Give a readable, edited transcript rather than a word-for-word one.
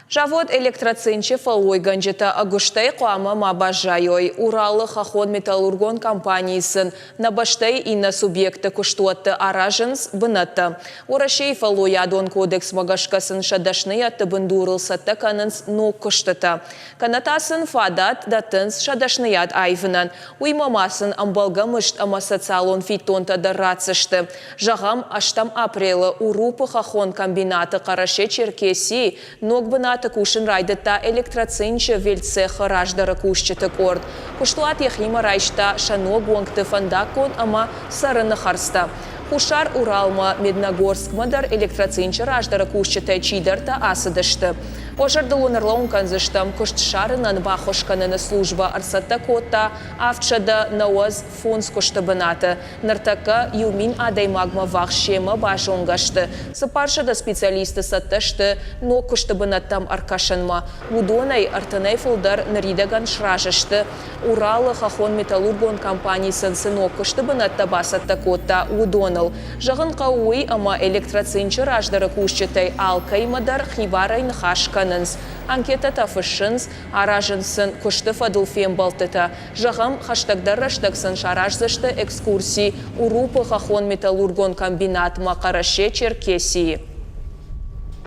Завод Электроцинчы фӕллойгӕнджытӕ ӕгуыстӕй хъуамӕ ма баззайой. Уралы хӕххон-металлургон компанийы сын нӕ бӕстӕйы иннӕ субъектты куыстуӕтты аразынц бынӕттӕ. Уӕрӕсейы фӕллойадон кодексмӕ гӕсгӕ сын сӕ дӕсныйӕдты бындурыл цӕттӕ кӕнынц ног куыстытӕ. Кӕнӕ та сын фадат дӕттынц сӕ дӕсныйад аивынӕн. Уыимӕ ма сын ӕмбӕлгӕ мызд ӕмӕ социалон фиддонтӕ дӕр ратдзысты. Зӕгъӕм, ӕстӕм апрелы Урупы хӕххон комбинаты Хъӕрӕсе-Черкесийы ног бынаты кусын райдыдта Электроцинчы вельцехы раздӕры кусджыты къорд. Куыстуат йӕхимӕ райста сӕ ног уӕнгты фӕндаггон ӕмӕ цӕрыны хӕрдзтӕ. Хуссар Уралмӕ, Медногорскмӕ дӕр Электроцинчы раздӕры кусджытӕй чидӕртӕ ацыдысты. Уӕ зӕрдыл уын ӕрлӕууын кӕндзыстӕм, куыст ссарынӕн баххуыс кӕныны службӕ ӕрцӕттӕ кодта 795 куысты бынаты. Ныртӕккӕ иу мин адӕймагмӕ ввахс семӕ базонгӕ сты. 400 специалисты цӕттӕ сты ног куысты бынӕттӕм ӕркӕсынмӕ. Уыдонӕй ӕртынӕй фылдӕр ныридӕгӕн сразы сты. Уралы хӕххон-металлургон компани сын цы ног куысты бынӕттӕ бацӕттӕ кодта, уыдоныл. Зӕгъын хъӕуы уый, ӕмӕ Электроцинчы раздӕры кусджытӕй алкӕимӕ дӕр хибарӕй ныхас кӕнынц, анкетӕтӕ фыссынц, аразынц сын куысты фӕдыл фембӕлдтытӕ. Зӕгъӕм, хӕстӕгдӕр рӕстӕг сын сараздзысты экскурси Урупы хӕххон-металлургон комбинатмӕ Хъӕрӕсе-Черкесийы.